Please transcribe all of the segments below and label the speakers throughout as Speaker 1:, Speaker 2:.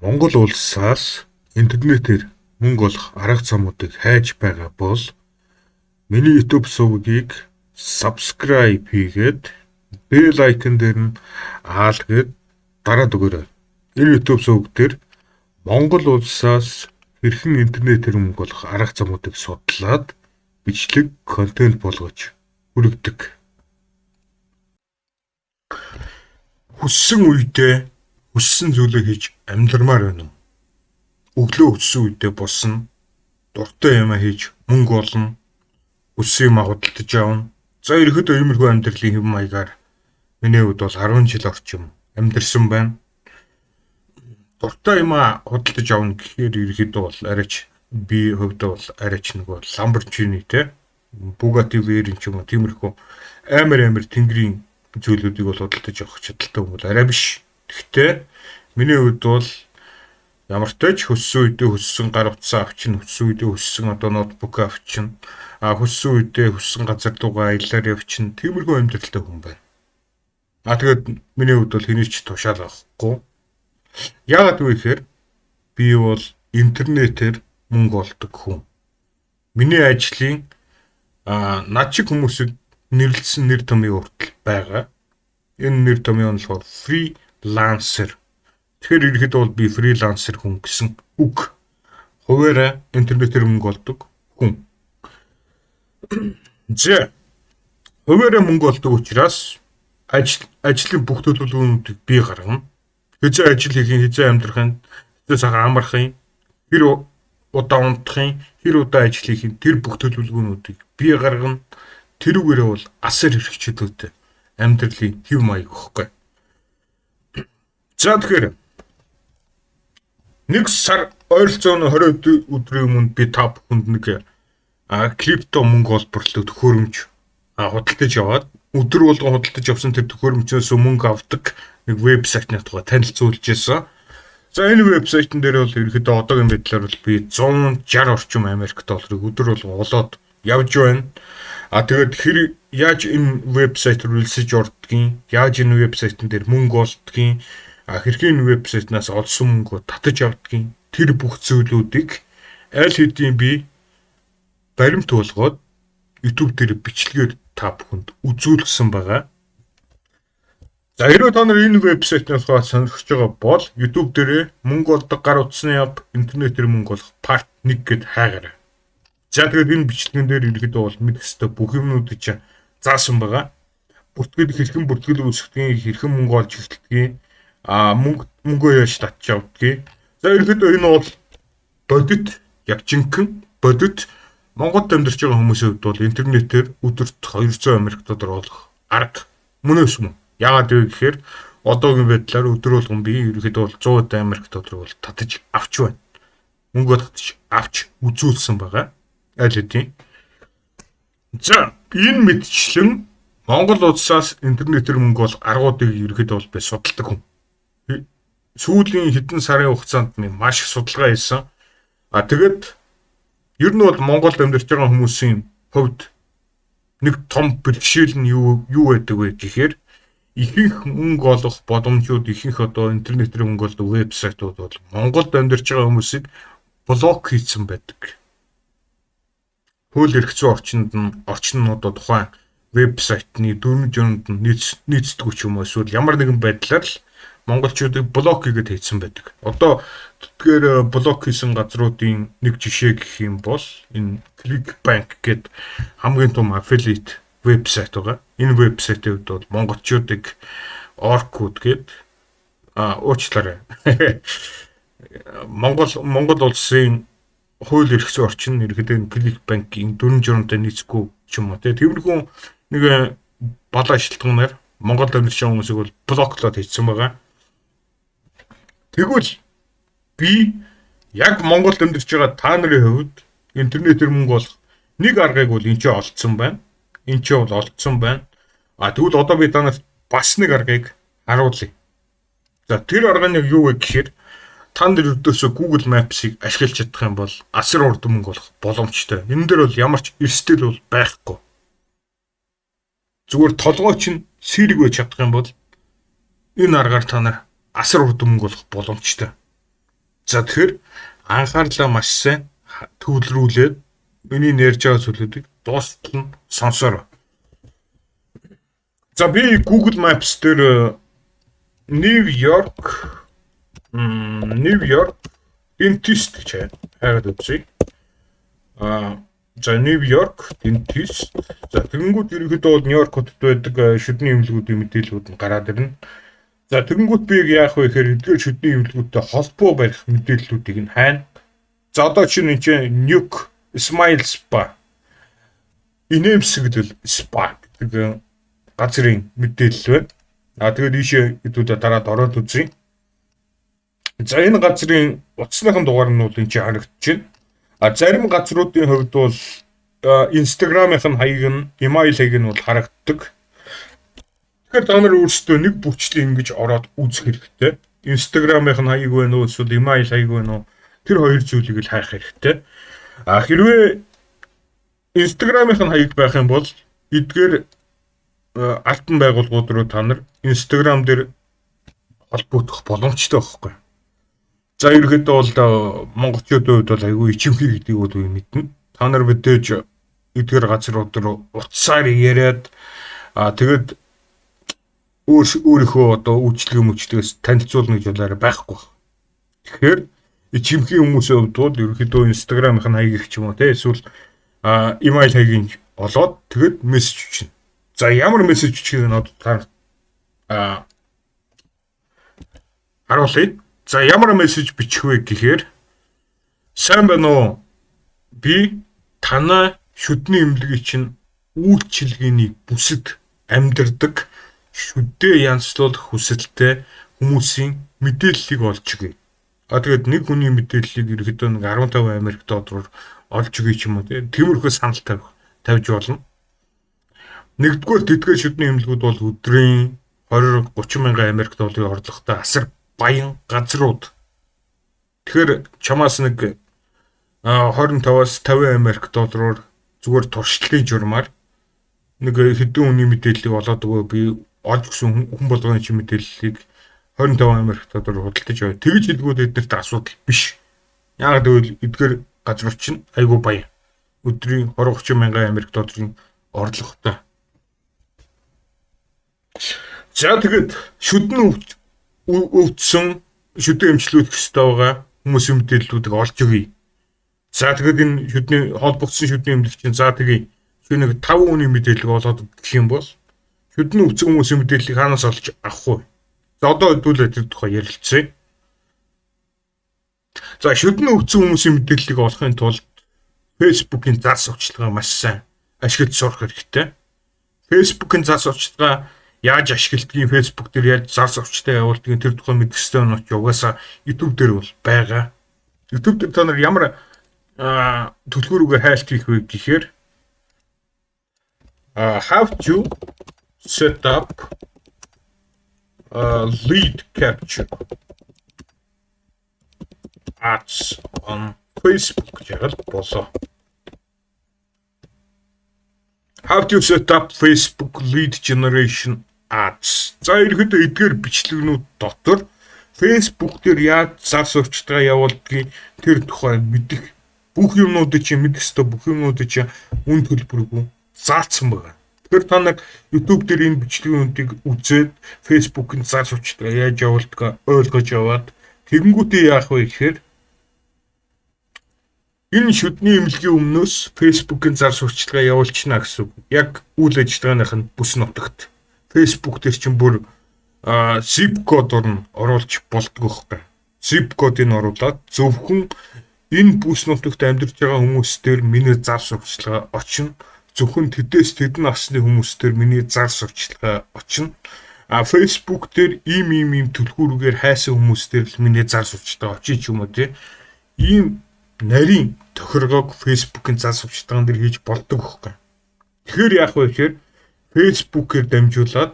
Speaker 1: Монгол улсаас интернетээр мөнгө олох арга замуудыг хайж байгаа бол миний YouTube сувгийг subscribe хийгээд bell icon дээр нь аал гээд дараад өгөөрэй. Энэ YouTube сувг дээр Монгол улсаас хэрхэн интернетээр мөнгө олох арга замуудыг судлаад бичлэг контент болгож хүргэдэг. Хүссэн үедээ хүссэн зүйлээ хийж амьдрмаар байна уу? Өглөө өссөн үедээ босно. Дуртай юмаа хийж мөнгө олно. Хүссэн юмаа худалдаж авна. За ерөнхийдөө иймэрхүү амьдралын хэв маягаар миний хувьд бол 10 жил орчим амьдарсан байна. Дуртай юмаа худалдаж авна гэхээр ерөнхийдөө бол арайч би хувьдаа бол арайч нөгөө Lamborghini те Bugatti Veyron ч юм уу тиймэрхүү амар тэнгэрийн зүйлүүдийг бол худалдаж авах чадaltaй хүн бол арай биш. Гэхдээ миний хувьд бол ямар ч тач хөссөн үедээ хөссөн гар утсаа авчин, хөссөн үедээ хөссөн одоо ноутбук авчин, хөссөн үедээ хөссөн газар руугаа аяллаар явчин, тиймэрхүү амьдралтай хүн байна. Тэгээд миний хувьд бол хэний ч тушаал авахгүй. Яагаад вэ гэхээр би бол интернетээр мөнгө олдог хүн. Миний ажлын над шиг хүмүүсийг нэрлсэн нэр томьёо хүртэл байгаа. Энэ нэр томьёо нь болохоор freelancer. Тэгэхээр ерөнхийдөө бол би freelancer хүн гэсэн үг. Хуваараа интернетээр мөнгө олдог хүн. За, хуваараа мөнгө олдог учраас ажлын бүх төлөвлөгөөнүүдийг би гаргана. Хэзээ ажил хийх юм, хэзээ амьдрах юм, хэзээ сайхан амрах юм, хэр удаа унтах юм, хэр удаа ажил хийх юм, тэр бүх төлөвлөгөөнүүдийг би гаргана. Тэрүүгээрээ бол асар эрх чөлөөтэй амьдралын хэв маяг өгөхгүй. За тэгэхээр нэг сар ойролцоогоо 20 өдрийн өмнө би та бүхэнд нэг крипто мөнгө олборлох төхөөрөмж худалдаж аваад өдөр болгон худалдаж авсан тэр төхөөрөмжөөс мөнгө авдаг нэг вебсайтны тухай танилцуулж байсан. За энэ вебсайтн дээр бол ерөнхийдөө одоогийн байдлаар бол би 160 орчим Америк долларыг өдөр болгон олоод явж байна. Тэгээд хэр яаж энэ вебсайт руу элсэж ордгийн, яаж энэ вебсайтн дээр мөнгө олдгийн, хэрхэн энэ вебсайтнаас олсон мөнгөө татаж авдгийн тэр бүх зүйлүүдийг аль хэдийн би баримт болгоод YouTube дээр бичлэгээр та бүхэнд үзүүлсэн байгаа. За хэрвээ та нар энэ вебсайтнаас сонирхож байгаа бол YouTube дээрээ мөнгө олдог гар утасны app интернетээр мөнгө олох part 1 гэд хайгаарай. За тэгээд энэ бичлэгэн дээр ерөнхийдөө бол мэдэх ёстой бүх юмнуудыг чинь заасан байгаа. Бүртгэл хэрхэн бүртгэл үүсгэдгийг, хэрхэн мөнгө олж эхэлдгийг, мөнгөө яаж татж авдгийг. За ерөнхийдөө энэ бол бодит, яг жинхэнэ бодит Монголд амьдарч байгаа хүмүүсийн хувьд бол интернетээр өдөрт 200 Америк доллар олох арга мөн өс мөн. Яагаад вэ гэхээр одоогийн байдлаар өдөр болгон би ерөнхийдөө бол 100 Америк долларыг бол татаж авч байна. Мөнгөө татаж авч үзүүлсэн байгаа. Аль хэдийн. За энэ мэтчлэн Монгол улсаас интернетээр мөнгө бол аргуудыг ерөнхийдөө бол би судалдаг хүн. Сүүлийн хэдэн сарын хугацаанд би маш их судалгаа хийсэн. Тэгээд ер нь бол Монголд амьдарч байгаа хүмүүсийн хувьд нэг том бэрхшээл нь юу байдаг вэ гэхээр ихэнх мөнгө олох боломжууд, ихэнх одоо интернетээр мөнгө олдог вебсайтууд бол Монголд амьдарч байгаа хүмүүсийг блок хийсэн байдаг. Хууль эрх зүйн орчинд нь орчин нь одоо тухайн вебсайтны дөрвөн журманд нь нийцдэггүй ч юм уу эсвэл ямар нэгэн байдлаар л монголчуудыг блок хийгээд хийсэн байдаг. Одоо тэдгээр блок хийсэн газруудын нэг жишээ гэх юм бол энэ ClickBank гээд хамгийн том affiliate вебсайт байгаа. Энэ вебсайтын хувьд бол монголчуудыг Orkut гээд уучлаарай. Монгол улсын хууль эрх зүйн орчин ерөнхийдөө энэ ClickBank-ийн дөрвөн журамтай нийцэхгүй ч юм уу тиймэрхүү нэг балаа шилтгүүнээр Монголд амьдарч байгаа хүмүүсийг бол блоклоод хийсэн байгаа. Тэгвэл би яг Монголд амьдарч байгаа та нарын хувьд интернетээр мөнгө олох нэг аргыг бол энэ ч олдсон байна. Энэ ч бол олдсон байна. Тэгвэл одоо би та нарт бас нэг аргыг харуулъя. За тэр арга нь юу вэ гэхээр та нар өрдөөсөө Google Maps-ыг ашиглаж чадах юм бол асар урд мөнгө олох боломжтой. Энэ дээр бол ямар ч эрсдэл бол байхгүй. Зүгээр толгой чинь сэрэг байж чадах юм бол энэ аргаар та нар асар урд мөнгө олох боломжтой. За, тэгэхээр анхаарлаа маш сайн төвлөрүүлээд миний ярьж байгаа зүйлүүдийг дуустал нь сонсороо. За, би Google Maps дээр New York dentist гэж хайгаад үзье. За, New York dentist. За, тэгэнгүүт ерөнхийдөө бол Нью-Йорк хотод байдаг шүдний эмнэлгүүдийн мэдээллүүд нь гараад ирнэ. За, тэгэнгүүт би яах вэ гэхээр эдгээр шүдний эмнэлгүүдтэй холбоо барих мэдээллүүдийг нь хайна. За, одоо чинь энэ чинь Nuke Smile Spa, Инээмсэглэл Spa гэдэг газрын мэдээлэл байна. А тэгээд ийшээ хэдүүдээ дараад ороод үзье. За, энэ газрын утасныхын дугаар нь бол энэ чинь харагдаж байна. А зарим газруудын хувьд бол Instagram-ийн хаяг нь, email хаяг нь бол харагддаг. Тэгэхээр та нар өөрсдөө нэг бүрчлэн ингэж ороод үзэх хэрэгтэй. Instagram-ийн хаяг байна уу, эсвэл email хаяг байна уу? Тэр хоёр зүйлийг л хайх хэрэгтэй. А хэрвээ Instagram-ийн хаяг байх юм бол эдгээр албан байгууллагууд руу та нар Instagram дээр холбогдох боломжтой байхгүй. За, ерөнхийдөө бол монголчуудын хувьд бол айгүй ичимхий гэдгийг бол мэднэ. Та нар мэдээж эдгээр газрууд руу утсаар яриад, тэгээд өөрийнхөө одоо үйлчлэгээ мөчлөгөөс танилцуулна гэж бол арай байхгүй. Тэгэхээр ичимхий хүмүүсийн хувьд бол ерөнхийдөө Instagram-ын хаягийг ч юм уу те, эсвэл email хаягийг олоод тэгээд мессеж бичнэ. За, ямар мессеж бичихийг нь одоо та харуулъя. За, ямар мессеж бичих вэ гэхээр: "Сайн байна уу? Би танай шүдний эмнэлгийн чинь үйлчилгээний бүсэд амьдардаг шүдээ янзлуулах хүсэлтэй хүмүүсийн мэдээллийг олж өгье. А тэгээд нэг хүний мэдээллийг ерөнхийдөө нэг 15 Америк доллараар олж өгье" ч юм уу, тиймэрхүү санал тавьж болно. Нэгдүгээр, тэдгээр шүдний эмнэлгүүд бол өдрийн 20 30 мянган Америк долларын орлоготой асар баян газрууд. Тэгэхээр чамаас нэг 25-аас 50 Америк доллараар зүгээр туршлалын журмаар нэг хэдэн хүний мэдээллийг олоод өгөө, би олж өгсөн хүн болгоны чи мэдээллийг 25 Америк доллараар худалдаж аваа. Тэгж хэлгүүд эднэрт асуудал биш. Яг гэвэл эдгээр газрууд чинь айгүй баян. Өдрийн 20 30 мянган Америк долларын орлоготой. За, тэгээд шүдэн өвдсөн, шүдэн эмчлүүлэх ёстой байгаа хүмүүсийн мэдээллүүдийг олж өгье. За, тэгээд энэ шүдний холбогдсон шүдний эмнэлэг чинь, за тэгье. Чи нэг 5 хүний мэдээллийг олоод гэх юм бол шүдний өвдсөн хүмүүсийн мэдээллийг хаанаас олж авах вэ? За, одоо хэдүүлээ тэр тухай ярилцъя. За, шүдний өвдсөн хүмүүсийн мэдээллийг олохын тулд Facebook-ийн зар сурталчилгаа маш сайн ашиглаж сурах хэрэгтэй. Facebook-ийн зар сурталчилгаа яаж ашигладгийг, Facebook дээр яаж зар сурталчилгаа явуулдгийг, тэр тухай мэдэх ёстой нь угаасаа YouTube дээр бол байгаа. YouTube дээр та нар ямар түлхүүрүүгээр хайлт хийх вэ гэхээр how to set up lead capture ads on Facebook гэж яагаад болоо. How to set up Facebook lead generation ads. За, ерөнхийдөө эдгээр бичлэгнүүд дотор Facebook дээр яаж зар сурталчилгаа явуулдгийг тэр тухай мэдэх бүх юмнуудыг чи мэдэх ёстой, бүх юмнуудыг чи үн төлбөргүй заасан байгаа. Тэгэхээр та нар YouTube дээр энэ бичлэгнүүдийг үзээд Facebook-ын зар сурталчилгаа яаж явуулдгаа ойлгож аваад, тэгэнгүүтээ яах вэ гэхээр энэ шүдний эмнэлгийн өмнөөс Facebook-ын зар сурталчилгаа явуулчихна гэсэн үг. Яг үйл ажиллагааных нь бүс нутагт. Facebook дээр чинь бүр zip кодоор нь оруулж болдгоо байхгүй. Zip кодыг оруулаад зөвхөн энэ бүс нутагт амьдарч байгаа хүмүүс дээр миний зар сурталчилгаа очино. Зөвхөн тэдээс тэдэн насны хүмүүс дээр миний зар сурталчилгаа очино. А Facebook дээр ийм ийм ийм түлхүүргээр хайсан хүмүүс дээр л миний зар сурталчилгаа очие ч юм уу, тий. Ийм нарийн тохиргоог Facebook-ын зар сурталчилгаан дээр хийж болдог байхгүй. Тэгэхээр яах вэ гэхээр Facebook-ээр дамжуулаад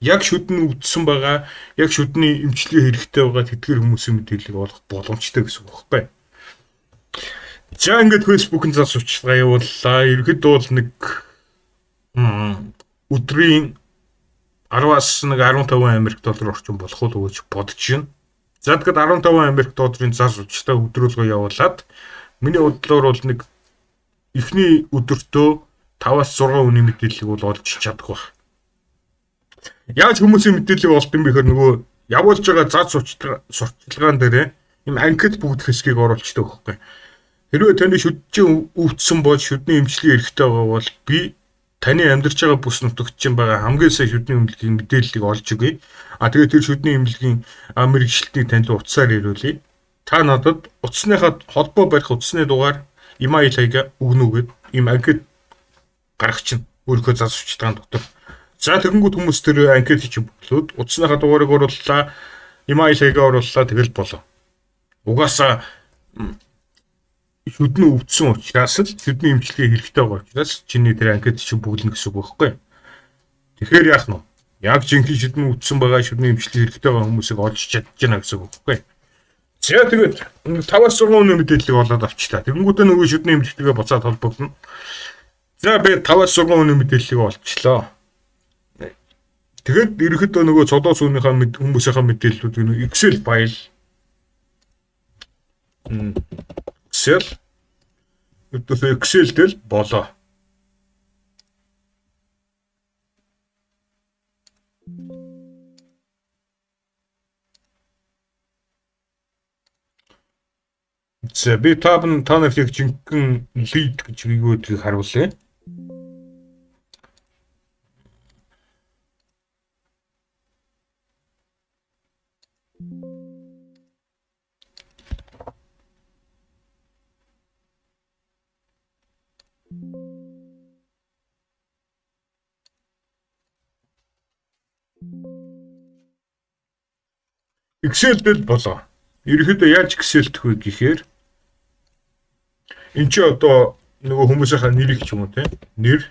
Speaker 1: яг шүдэн өвдсөн байгаа, яг шүдний эмчилгээ хэрэгтэй байгаа тэдгээр хүмүүсийн мэдээллийг олох боломжтой гэсэн үг байхгүй. За, ингээд Facebook-ын зар сурталчилгаа явууллаа. Ерөнхийдөө бол нэг өдрийн 10-аас нэг 15 Америк доллар орчим болох уу гэж бодож байна. За тэгэхэд 15 Америк долларын зар сурталчилгаа өдрөөлгөө явуулаад миний бодлоор бол нэг эхний өдөртөө 5-аас 6 хүний мэдээллийг бол олж чадах байх. Яаж хүмүүсийн мэдээллийг олд юм бэ гэхээр нөгөө явуулж байгаа зар сурталчилгаан дээрээ юм анкет бүгд хэсгийг оруулчихдаг байхгүй. Хэрвээ таны шүдчин өвдсөн бол шүдний эмчилгээ хэрэгтэй байгаа бол би таны амьдарч байгаа бүс нутагт чинь байгаа хамгийн сайн шүдний эмнэлгийн мэдээллийг олж өгье. А тэгээд тэр шүдний эмнэлгийн мэргэжилтнийг танд утсаар ирүүлье. Та надад утасныхаа холбоо барих утасны дугаар email хаягаа өгнө үү гэд ийм анкет гаргах чинь өөрийнхөө зар сурталчилгаан дотор. За тэгэнгүүт хүмүүс тэр анкет чинь бөглөөд утасныхаа дугаарыг орууллаа, email хаягаа орууллаа, тэгэл болоо. Угаасаа шүдэн өвдсөн учраас л шүдний эмчилгээ хэрэгтэй байгаа учраас чиний тэр анкет чинь бөглөнө гэсэн үг байхгүй. Тэгэхээр яах нь вэ? Яг жинхэнэ шүдэн өвдсөн байгаа шүдний эмчилгээ хэрэгтэй байгаа хүмүүсийг олж чадж байна гэсэн үг байхгүй. За тэгээд 5-6 хүний мэдээллийг олоод авчлаа. Тэгэнгүүтээ нөгөө шүдний эмчилгээгээ буцаад холбогдоно. За би 5-6 хүний мэдээллийг олчлоо. Тэгээд ерөнхийдөө нөгөө цодоо сүүнийхээ хүмүүсийнхээ мэдээллүүдийг Excel файл Excel өдөөсөө Excel дээр болоо. За би та нарт яг жинхэнэ lead гэж юу гэдгийг харуулъя. Excel дээр болоо. Ерөнхийдөө яаж Excel-дэх вэ гэхээр энэ чи одоо нөгөө хүмүүсийнхаа нэрийг ч юм уу те нэр.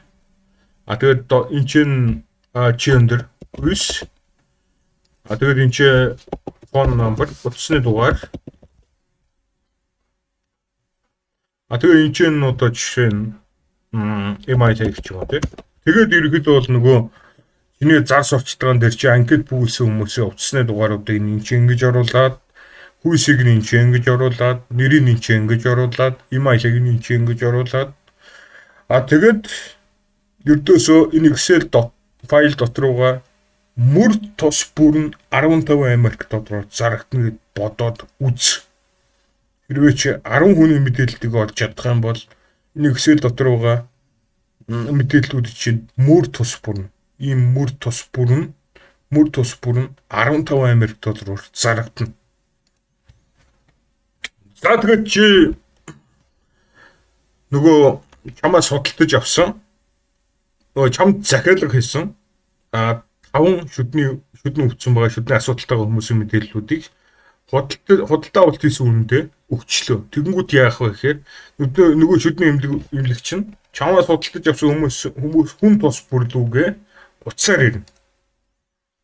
Speaker 1: А тэгээд энэ чинь gender 9. А тэгээд энэ чи phone number утасны дугаар. А тэгээд энэ чинь одоо жишээ нь email хаяг ч юм уу те. Тэгээд ерөнхийдөө бол нөгөө чиний зар сурталчилгаан дээр чи анкет бүүлсэн хүмүүсийн утасны дугааруудыг энэ чи ингэж оруулаад, хүйсийг нь энэ чи ингэж оруулаад, нэрийг нь чи ингэж оруулаад, email-ыг нь чи ингэж оруулаад. А тэгээд ердөөсөө энэ Excel файл дотрууга мөр тус бүр нь 15 Америк доллараар зарагдана гэд бодоод үз. Хэрвээ чи 10 хүний мэдээллийг олж чадах юм бол энэ Excel дотрууга мэдээллүүд чинь мөр тус бүр нь ийм мөр тус бүр нь 15 Америк доллараар зарагдана. За тэгээд чи нөгөө чамаас судалдаж авсан нөгөө чамд захиалга хийсэн 5 шүдний өвдсөн байгаа шүдний асуудалтай хүмүүсийн мэдээллүүдийг худалдаа авалт хийсэн үнэндээ өгчлөө. Тэгэнгүүт яах вэ гэхээр нөгөө шүдний эмнэлэгч нь чамаас худалдаж авсан хүмүүс хүн тус бүрлүүгээ утсаар ирнэ.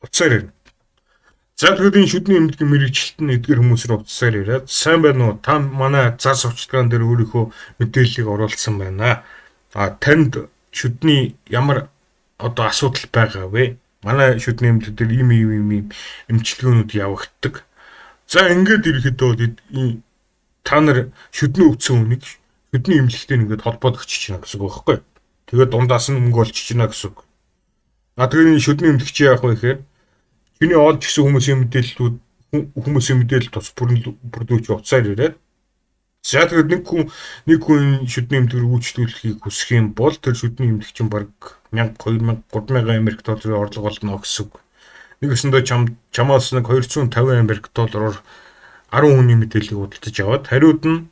Speaker 1: Утсаар ирнэ. За тэгэхээр энэ шүдний эмнэлгийн мэргэжилт нь эдгэр хүмүүс рүү утсаар ирээд сайн байна уу? Та манай зар сурталчилгаан дээр өөрийнхөө мэдээллийг оруулсан байна. А танд шүдний ямар одоо асуудал байгаа вэ? Манай шүдний эмнэлэг дээр ийм ийм ийм эмчилгээнүүд явагддаг. За ингээд ирэхэд бол та нар шүдний өвдсөн хүнийг шүдний эмнэлэгтэй ингээд холбоод өгч чинь гэсэн үг байхгүй. Тэгээд дундаас нь мөнгө олчиж байна гэсэн үг. А тэгээд энэ шүдний эмнэлэгч яах вэ гэхээр чиний олж гисэн хүмүүсийн мэдээллүүд хүмүүсийн мэдээлэл тус бүрдүүч утсаар ирээд за тэгээд нэг хүн шүдний эмнэлгээр үйлчлүүлэхийг хүсэх юм бол тэр шүдний эмнэлэг чинь бараг 1000, 2000, 3000 Америк долларын орлого олно гэсэн үг. Нэгсэндээ чамаас нэг 250 Америк доллараар 10 хүний мэдээллийг худалдаж аваад хариуд нь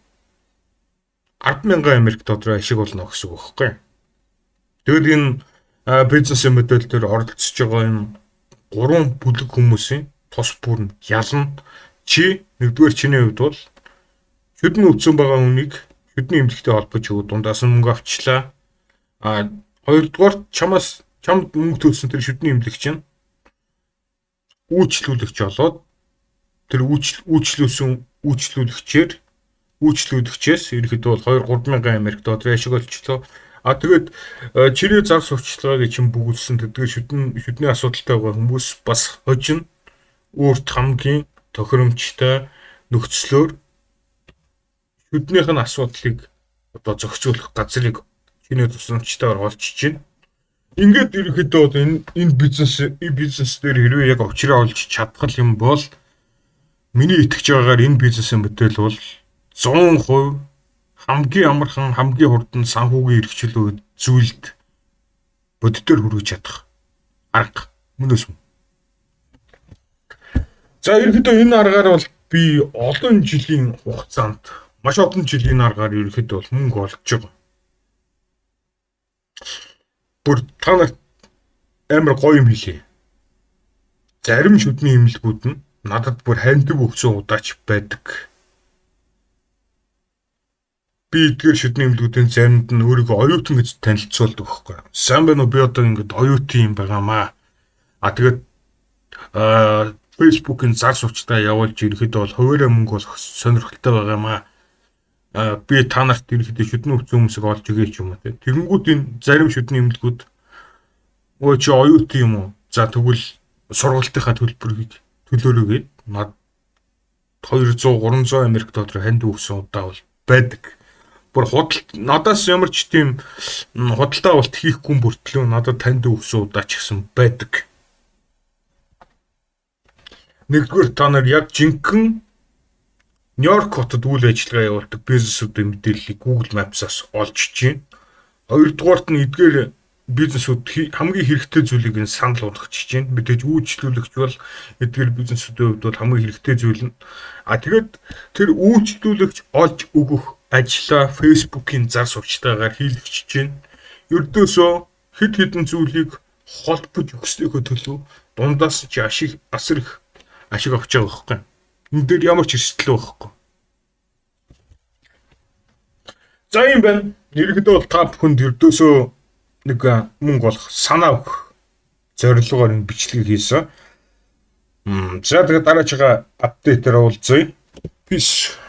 Speaker 1: 10,000 Америк долларын ашиг болно гэсэн үг байхгүй. Тэгэд энэ бизнес модель дээр оролцож байгаа юм 3 бүлэг хүмүүсийн тус бүр нь ялна. Чи нэгдүгээр чиний хувьд бол шүдэн өвдсөн байгаа хүнийг шүдний эмнэлэгтэй холбож өгөөд дундаас нь мөнгө авчлаа. А хоёрдугаар чамаас чамд мөнгө төлсөн тэр шүдний эмнэлэг чинь үйлчлүүлэгч болоод тэр үйлчлүүлсэн үйлчлүүлэгчээр үйлчлүүлэгчээс ерөнхийдөө бол 2 3000 Америк долларын ашиг олчлоо. А тэгээд чирээ зар сурталчилгааг чинь бөгөлсөн тэдгээр шүдний асуудалтай байгаа хүмүүс бас хожино. Өөрт хамгийн тохиромжтой нөхцлөөр шүднийх нь асуудлыг одоо зохицуулах газрыг чиний тусламжтайгаар олчиж байна. Ингээд ерөнхийдөө бол энэ бизнес дээр хэрвээ яг очроо олж чадах юм бол миний итгэж байгаагаар энэ бизнесийн модель бол 100% хамгийн амархан, хамгийн хурдан санхүүгийн эрхчлөө зүйлд бодитоор хүргэж чадах арга мөн үү? За, ерөнхийдөө энэ аргаар бол би олон жилийн хугацаанд, маш олон жилийн аргаар ерөнхийдөө бол мөнгө олж байгаа. Бүр та нарт амар гоё юм хэлье. Зарим шүдний эмнэлгүүд нь надад бүр хандив өгсөн удаач байдаг. Би эдгээр шүдний эмнэлгүүдийн заримд нь өөрийгөө оюутан гэж танилцуулдаг байхгүй. Сайн байна уу, би одоо ингэж оюутан юм байгаамаа. А тэгээд Facebook-ын зар сурталчилгаа явуулж ерөнхийдөө бол хуваараа мөнгө олох сонирхолтой байгаамаа. Би та нарт ерөнхийдөө шүдний өвчин хүмүүсийг олж өгье ч юм уу те. Тэгэнгүүт энэ зарим шүдний эмнэлгүүд "Өө, чи оюутан юм уу? За, тэгвэл сургалтынхаа төлбөрийг төлөөрэй" гээд над 200 300 Америк доллар хандив өгсөн удаа бол байдаг. Бүр худал надаас ямар ч тийм худалдаа авалт хийхгүй бүртлөө надад хандив өгсөн удаа ч гэсэн байдаг. Нэгдүгээр, та нар яг жинхэнэ Нью-Йорк хотод үйл ажиллагаа явуулдаг бизнесүүдийн мэдээллийг Google Maps-аас олж чинь. Хоёрдугаарт нь эдгээр бизнесүүд хамгийн хэрэгтэй зүйлийг нь санал болгож чинь. Мэдээж үйлчлүүлэгч бол эдгээр бизнесүүдийн хувьд бол хамгийн хэрэгтэй зүйл нь. А тэгээд тэр үйлчлүүлэгч олж өгөх ажлаа Facebook-ийн зар сурталчилгаагаар хийлгэж чинь. Ердөөсөө хэд хэдэн зүйлийг холбож өгснөөхөө төлөө дундаас чи ашиг, асар их ашиг авч байгаа байхгүй. Энэ дээр ямар ч эрсдэл байхгүй. За, юм байна. Ерөнхийдөө бол та бүхэнд ердөөсөө нэг мөнгө олох санаа өгөх зорилгоор энэ бичлэгийг хийсэн. За, тэгээд дараачихаа update ээр уулзъя. Peace.